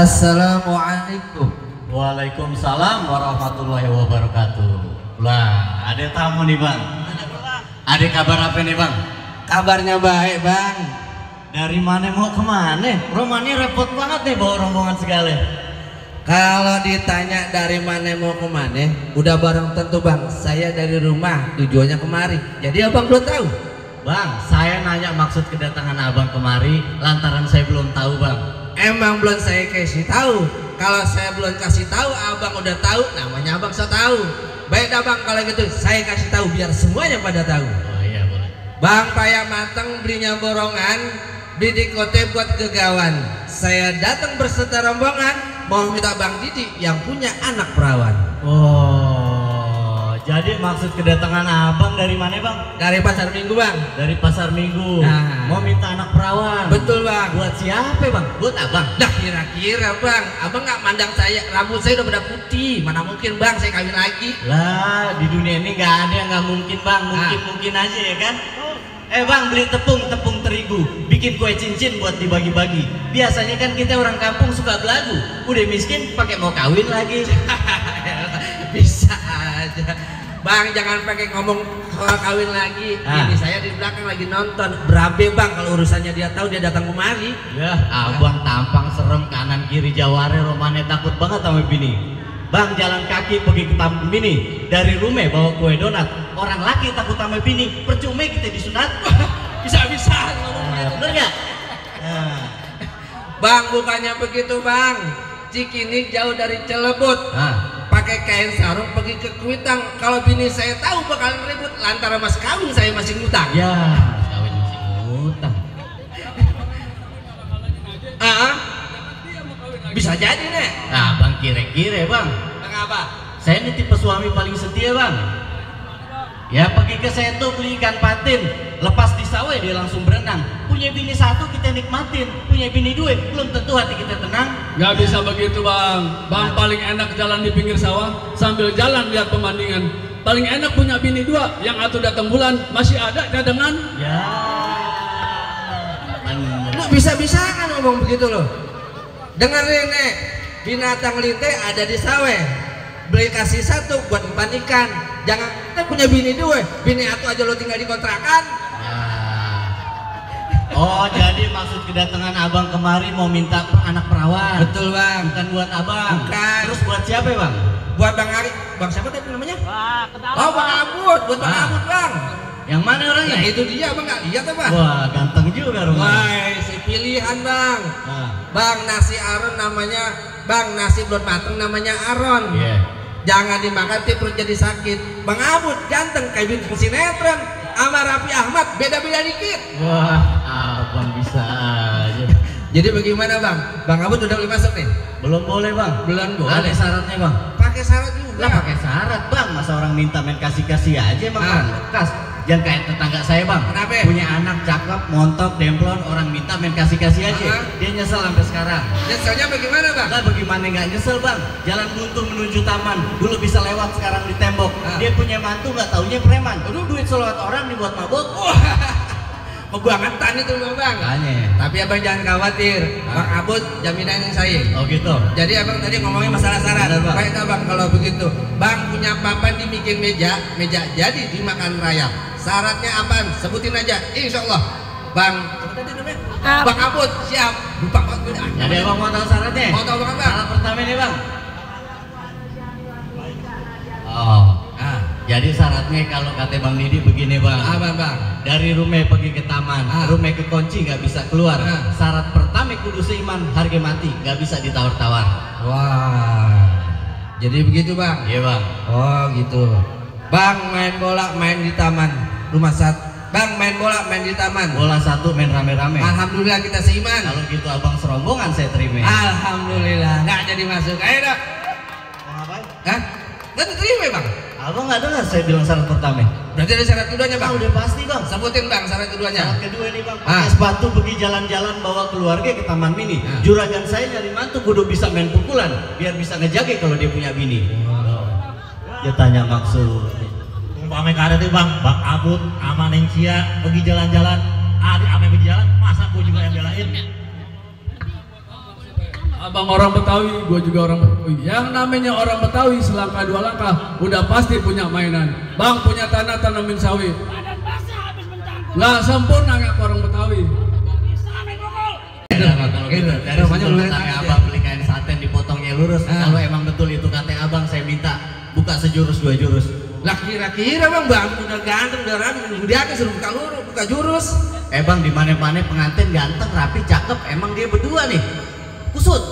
Assalamualaikum. Waalaikumsalam warahmatullahi wabarakatuh. Lah, ada tamu nih bang. Ada kabar apa nih bang? Kabarnya baik bang. Dari mana mau kemana? Romannya repot banget nih bawa rombongan segala. Kalau ditanya dari mana mau kemana, udah bareng tentu bang. Saya dari rumah, tujuannya kemari. Jadi abang belum tahu? Bang, saya nanya maksud kedatangan abang kemari, lantaran saya belum tahu bang. Emang belum saya kasih tahu. Kalau saya belum kasih tahu, abang udah tahu. Namanya abang so tahu. Baik dah bang, kalau gitu saya kasih tahu biar semuanya pada tahu. Oh iya boleh. Bang payah mateng belinya borongan, beli di kote buat kegawan. Saya datang berserta rombongan, mau minta bang Didi yang punya anak perawan. Oh, jadi maksud kedatangan abang dari mana bang? Dari pasar Minggu bang. Dari pasar Minggu. Nah. Mau minta anak perawan. Betul bang. Buat siapa bang? Buat abang. Nah kira-kira bang, abang nggak mandang saya, rambut saya udah pada putih. Mana mungkin bang saya kawin lagi. Lah di dunia ini nggak ada yang nggak mungkin bang. Mungkin aja ya kan. Bang beli tepung terigu, bikin kue cincin buat dibagi-bagi. Biasanya kan kita orang kampung suka belagu, udah miskin pakai mau kawin lagi. Bisa aja bang, jangan pakai ngomong soal kawin lagi. Ini saya di belakang lagi nonton berabe bang, kalau urusannya dia tahu dia datang kemari. Ya abang tampang serem kanan kiri jaware, romannya takut banget sama bini. Bang jalan kaki pergi ke taman bini, dari rumah bawa kue donat. Orang laki takut sama bini, percuma kita disunat. Bisa ngomongnya. Bener nggak? Bang bukannya begitu bang, Cikini jauh dari Cilebut. Pakai kain sarung pergi ke Kuitang. Kalau bini saya tahu bakalan ribut lantaran mas kawin saya masih ngutang. Ya kawin masih ngutang. Bisa jadi nek. Nah bang kira-kira bang. Kenapa? Saya ini tipe suami paling setia bang. Ya pergi ke Seto beli ikan patin, lepas di sawah dia langsung berenang. Punya bini satu kita nikmatin, punya bini dua belum tentu hati kita tenang. Gak bisa begitu bang. Bang paling enak jalan di pinggir sawah sambil jalan lihat pemandangan. Paling enak punya bini dua, yang atuh datang bulan masih ada cadangan. Ya. Lu bisa-bisa kan ngomong begitu loh. Dengerin nek, binatang linte ada di sawah. Beli kasih satu buat umpan ikan. Jangan kita punya bini dua, bini atu aja lo tinggal di kontrakan. Ya. Oh jadi maksud kedatangan abang kemari mau minta anak perawan. Betul bang. Bukan buat abang. Bukan. Terus buat siapa bang? Buat bang Ari. Bang siapa tadi namanya? Oh bang Abud. Buat bang Abud bang. Yang mana orangnya? Nah itu dia bang, nggak lihat apa? Wah ganteng juga rumahnya. Wah si pilihan bang. Bang nasi Aron namanya, bang nasi belum mateng namanya Aron. Iya. Jangan dimakan nanti perut jadi sakit. Bang Abud ganteng kayak bintang sinetron. Sama Raffi Ahmad beda-beda dikit. Wah abang bisa aja. Jadi bagaimana bang? Bang Abud udah boleh masuk nih? Belum boleh bang. Belum boleh. Ada syaratnya bang. Pakai syarat juga. Lah pakai syarat bang. Masa orang minta main kasih-kasih aja bang. Bekas. Jangan kayak tetangga saya bang. Kenapa? Punya anak cakep, montok, demplon, orang minta main kasih-kasih aja. Dia nyesel sampai sekarang. Nyeselnya bagaimana bang? Lah bagaimana nggak nyesel bang? Jalan buntu menuju taman, dulu bisa lewat sekarang di tembok. Dia punya mantu nggak taunya preman. Aduh duit selawat orang dibuat mabuk. Kebangetan itu bang. Tapi abang jangan khawatir. Bang Abud jaminan yang saya. Oh gitu. Jadi abang tadi ngomongnya masalah syarat. Baik bang kalau begitu. Bang punya papan dibikin meja jadi dimakan rayap. Syaratnya apaan? Sebutin aja. Insya Allah. Bang. Apa tadi namanya? Bang Abud siap. Lupa kok. Jadi abang mau tahu syaratnya? Mau tahu bang? Syarat pertama ini bang. Oh. Jadi syaratnya kalau kata Bang Didi begini bang. Apa bang? Dari rumah pergi ke taman, rumah kekunci nggak bisa keluar. Syarat pertama kudu seiman, harga mati, nggak bisa ditawar-tawar. Wah. Jadi begitu bang? Iya bang. Oh gitu. Bang main bola main di taman rumah satu. Bang main bola main di taman. Bola satu main rame-rame. Alhamdulillah kita seiman. Kalau gitu abang serombongan saya terima. Alhamdulillah. Nggak jadi masuk. Ayo dok. Mau ngapain? Hah? Nggak diterima bang. Abang nggak dengar saya bilang syarat pertama. Berarti ada syarat keduanya bang. Udah pasti bang. Sebutin bang syarat keduanya. Syarat kedua nih bang. Pakai sepatu pergi jalan-jalan bawa keluarga ke taman mini. Juragan saya nyari mantu kudu bisa main pukulan biar bisa ngejaga kalau dia punya bini. Dia tanya maksud. Umpamanya kada tuh bang Abud sama Neng Cia pergi jalan-jalan, adik ame pergi jalan, masa gue juga yang belain? Abang orang Betawi, gue juga orang Betawi. Yang namanya orang Betawi selangkah dua langkah udah pasti punya mainan. Bang punya tanah tanamin sawit. Badan basah habis mencampur. Nggak sempurna nggak orang Betawi. Bisa main gogol. Kalau gitu, dari Namanya sudut lurus pandang aja. abang beli kain saten dipotongnya lurus. Ah. Kalau emang betul itu kata abang, saya minta buka sejurus dua jurus. Lah kira-kira bang udah ganteng udah rapi, dia kan suruh buka jurus. Bang di mana-mana pengantin ganteng, rapi, cakep, emang dia berdua nih. Kusut.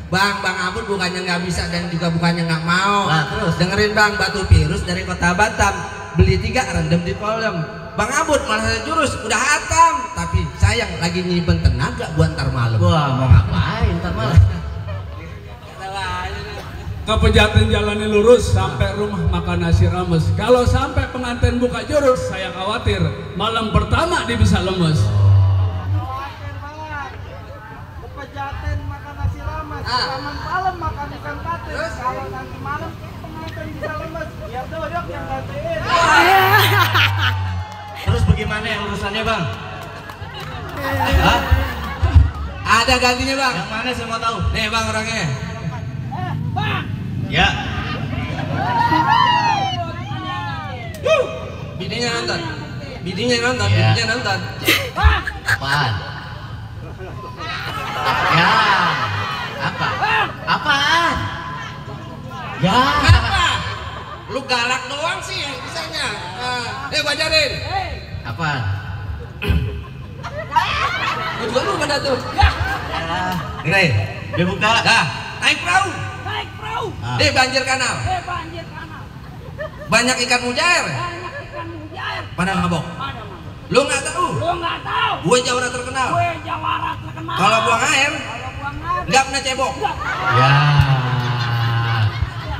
Bang Abud bukannya nggak bisa dan juga bukannya nggak mau. Nah, terus? Dengerin bang, batu virus dari kota Batam beli 3 rendam di kolam. Bang Abud malah jurus udah hatam, tapi sayang lagi nyimpen tenaga buat ntar malam. Wah, mau ngapain ntar malam? Ke Pejaten jalannya lurus sampai rumah makan nasi rames. Kalau sampai pengantin buka jurus, saya khawatir malam pertama dia bisa lemes. Khawatir banget. Pejaten makan nasi rames, taman malam makan ikan patin. Kalau nanti malam pengantin bisa lemes, biar doyok yang gantiin. Terus bagaimana yang urusannya bang? Hah? Ada gantinya bang. Yang mana saya mau tahu? Nih bang orangnya. Bang, Ya. Bininya nonton. Bininya nonton. Iya. Bininya nonton. Apaan? Ya. Apa? Apaan? Ya. Apa? Lu galak doang sih bisanya. Gua ajarin. Apaan? Gua juga lu pada tuh. Ya. Nih, Dia buka. dah naik perahu. naik perahu. Deh banjir kanal. Banjir kanal. Banyak ikan mujair. Banyak ikan mujair. Pada mabok. Mana mana? Lu nggak tahu? Lu nggak tahu. Gue jawara terkenal. Gue jawara terkenal. Kalau buang air, Kalau buang air. nggak pernah cebok. Ya.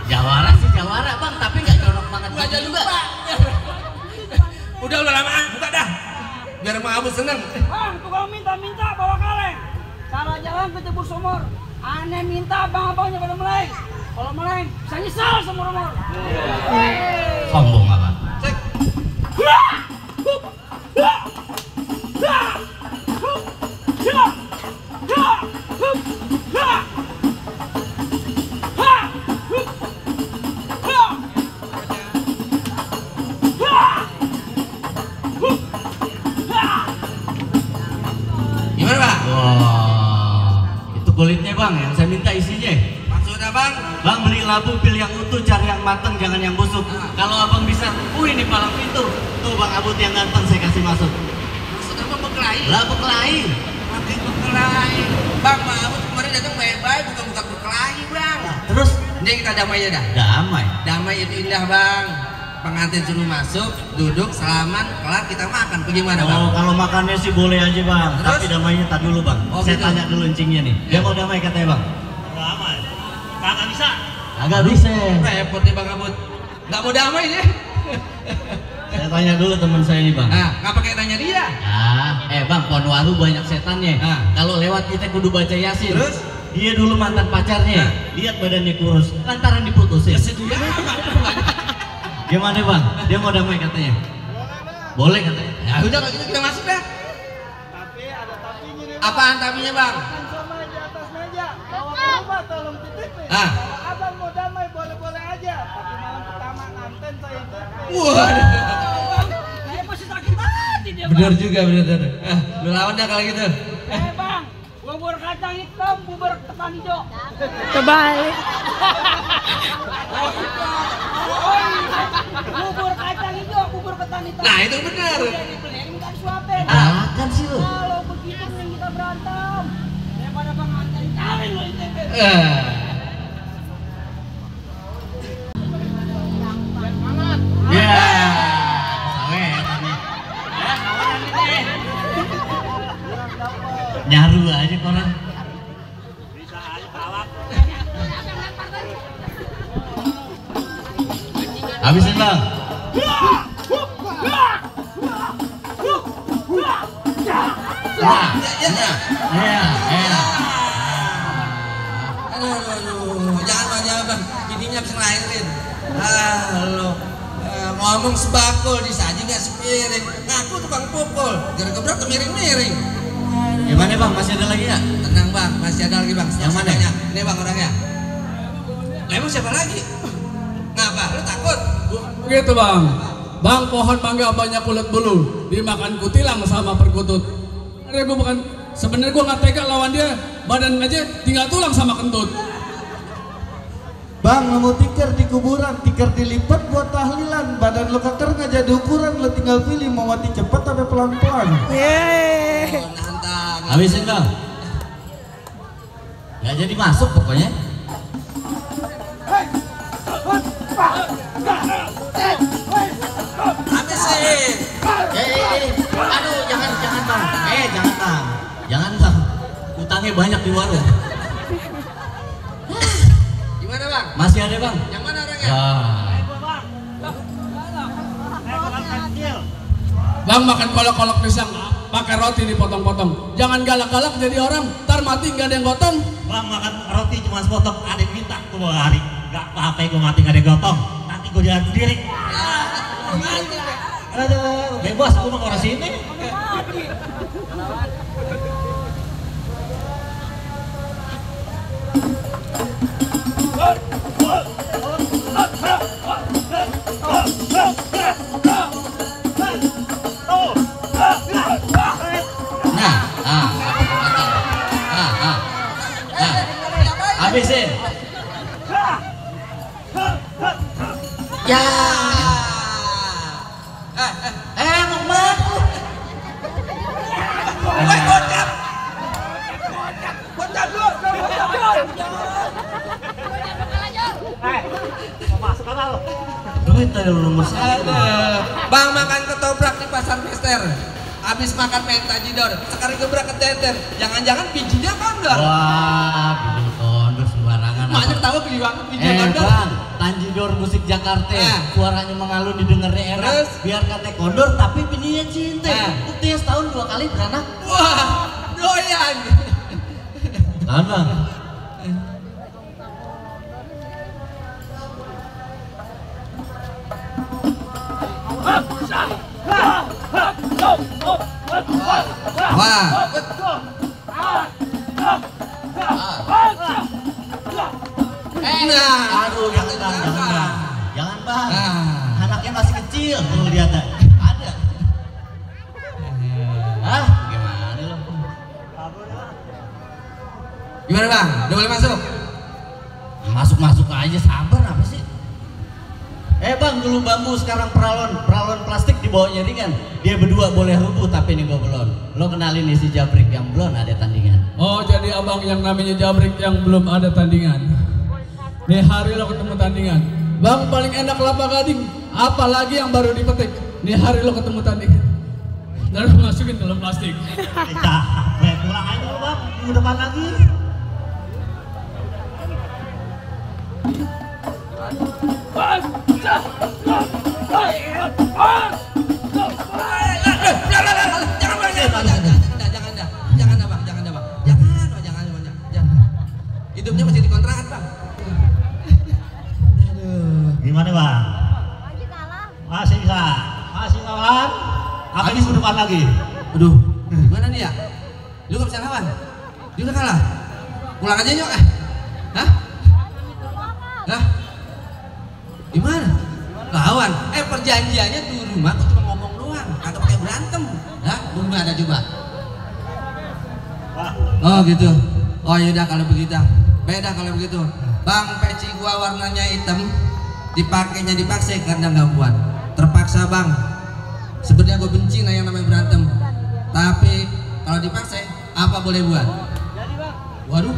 Jawara sih jawara bang, tapi nggak jorok banget Gua aja juga. lupa. Udah lama, buka dah. Biar Bang Abud seneng. Bang, tukang minta bawa kaleng. Salah jalan ke jebur sumur. Aneh minta abang-abangnya pada meleng. Kalau meleng, bisa nyesal seumur umur. Sombong apa? Cek. Gimana Bang? Wah, itu kulitnya bang, yang saya minta isinya. Maksudnya Bang? Bang beli labu, pilih yang utuh, cari yang matang, jangan yang busuk. Kalau abang bisa, ini palang pintu. Tuh bang Abud yang ganteng saya kasih masuk. Maksudnya Bang berkelahi? Labu kelahi. Makin berkelahi. Bang Abud kemarin datang baik-baik, bukan berkelahi Bang. Terus Ini kita damai aja dah. damai. Damai itu indah Bang. Pengantin suruh masuk, duduk, salaman, kelar kita makan. Bagaimana Bang? Oh, kalau makannya sih boleh aja bang. Terus? Tapi damainya tak dulu bang. Oh, Saya gitu. tanya dulu encingnya nih. Dia mau damai katanya bang. Damai. Kagak bisa. Agak bisa. Repot nih Bang Abud. Nggak mau damai nih. Saya tanya dulu teman saya nih bang. Nah, nggak pakai tanya dia. Bang, Ponwaru banyak setannya. Ah. Kalau lewat kita kudu baca Yasin. Terus? Dia dulu mantan pacarnya. Ah. Lihat badannya kurus, lantaran diputusin. Sedia. Gimana bang? Dia mau damai katanya. Boleh katanya. Ya udah kalau gitu kita masuk dah. Tapi ada tapinya nih. Apaan tapinya Bang? Makan somai di atas meja. Bawa ke rumah tolong titipin. Ah. Kalau abang mau damai boleh-boleh aja. Tapi malam pertama nganten saya titipin. Waduh. Saya masih sakit hati dia Bener bang. juga bener. Lu lawan dah kalau gitu. Bang, bubur kacang hitam, bubur ketan hijau. Kebalik. Bubur kacang hijau, bubur ketan hitam. Nah itu bener. Udah dibeliin nggak disuapin. Kan sih lu. Kalau begitu yang kita berantem. Daripada bang nganterin kawin lo ditipin. Ya. Sawe tadi. Nyaru aja koran. Habisin bang. Ya. Aduh, jangan Bang, bininya bisa ngelahirin. Halo, ngomong sebakul disaji nggak sepiring. Ngaku tukang pukul, gara gebrak ke miring-miring. Gimana bang, masih ada lagi nggak? Tenang bang, masih ada lagi bang. Yang mana? Ini bang orangnya. Lah emang siapa lagi? Ngapa? Lu takut? Begitu bang. Bang, pohon mangga banyak kulit bulu, dimakan kutilang sama perkutut. Sebenarnya gue nggak tega lawan dia, badan aja tinggal tulang sama kentut. Bang, nemu tikar di kuburan, tikar dilipat buat tahlilan. Badan lo keker nggak jadi ukuran, lo tinggal pilih mau mati cepat tapi pelan-pelan. Nantang. Habisin bang. Nggak jadi masuk pokoknya. Habisin. Aduh, jangan bang. Jangan bang. Jangan bang. Utangnya banyak di warung. Gimana bang? Masih ada bang. Yang mana orangnya? Bang, makan kolok-kolok pisang, pakai roti dipotong-potong. Jangan galak-galak jadi orang, ntar mati nggak ada yang gotong. Bang makan roti cuma sepotong, ada yang minta tuh mau hari. Gak apa-apa gue mati gak ada yang gotong. Nanti gue jalan sendiri. Aduh, bebas gue mau orang sini. Habisin. Ya. Mau kemana? Bocap. Bocap dulu. Duit ada nomor satu. Bang makan ketoprak di pasar Mister. Habis makan mentajidor, sekarang gebrak ke teter. Jangan-jangan bijinya kondor. Wah, bikin kondor sembarangan. Maknya tahu beli waktu bijinya kondor. Bang, Tanjidor musik Jakarta, suaranya mengalun didengarnya enak. Terus? Biar kata kondor tapi bininya cinta. Nah. Buktinya setahun 2 kali beranak. Wah, doyan. Tahan bang. Wah. Nah, Aduh, jangan bang. Jangan bang. Ah. Anaknya masih kecil tuh lihat ada. Gimana lo? Gimana bang? Udah boleh masuk? Masuk aja, sabar apa sih? Bang, dulu bambu sekarang peralon plastik dibawanya ringan. Dia berdua boleh rubuh tapi ini gua belum. Lo kenalin nih si Jabrik yang belum ada tandingan. Oh, jadi abang yang namanya Jabrik yang belum ada tandingan. Nih hari lo ketemu tandingan. Bang paling enak kelapa gading, apalagi yang baru dipetik. Nih hari lo ketemu tandingan. Dan masukin dalam plastik. Capek, pulang aja lu bang, minggu depan lagi. Jangan. Hidupnya masih di kontrakan bang. Gimana bang? Masih bisa, masih lawan. Apa minggu depan lagi? Aduh, gimana nih ya? Lu gak bisa lawan? Dia udah kalah. Pulang aja yuk. Hah? Gimana? Lawan? Perjanjiannya di rumah kok cuma ngomong doang, kagak pakai berantem. Hah? Rumah ada coba. Oh gitu. Oh yaudah kalau begitu. Beda kalau begitu. Bang, peci gua warnanya hitam, dipakainya dipaksa karena nggak kuat. Terpaksa bang. Sebenarnya gue benci yang namanya berantem. Tapi kalau dipaksa, apa boleh buat? Waduh.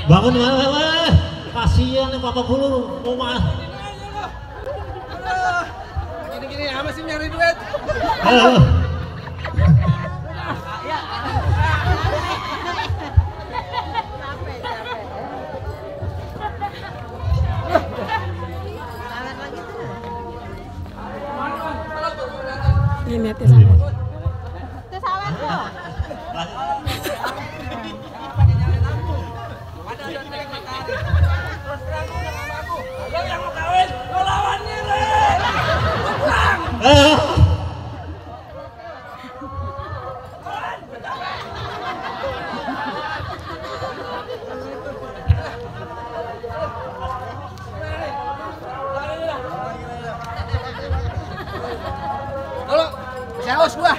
Bangun bangun. Kasihan nih Papa Bulu. Rumah. Gini-gini apa sih nyari duit? Ini hati sama. Itu salah tuh. Lo yang mau kawin, lo lawannya le. Halo, saya haus gua.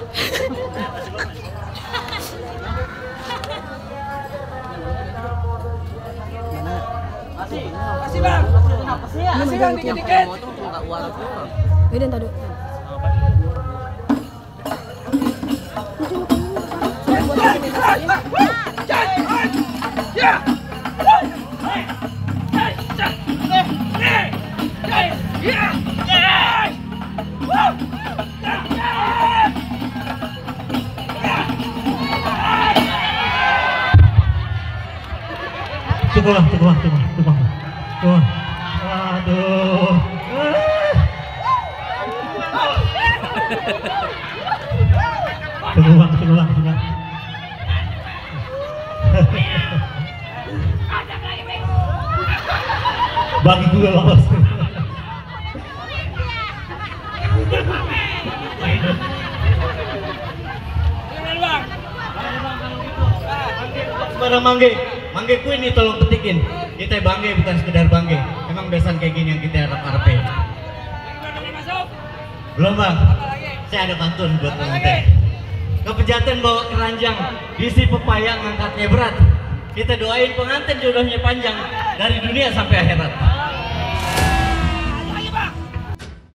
Kasih bang. Kasih bang dikit-dikit. Beda tadi. Tunggu. Aduh. Tunggu bang. Bagi gue lolos. Barang mangge ku ini tolong petikin. Kita bangge bukan sekedar bangge. Emang besan kayak gini yang kita harap-harapin. Belum bang, saya ada pantun buat pengantin. Kepejantan bawa keranjang, isi pepaya ngangkatnya berat. Kita doain pengantin jodohnya panjang dari dunia sampai akhirat.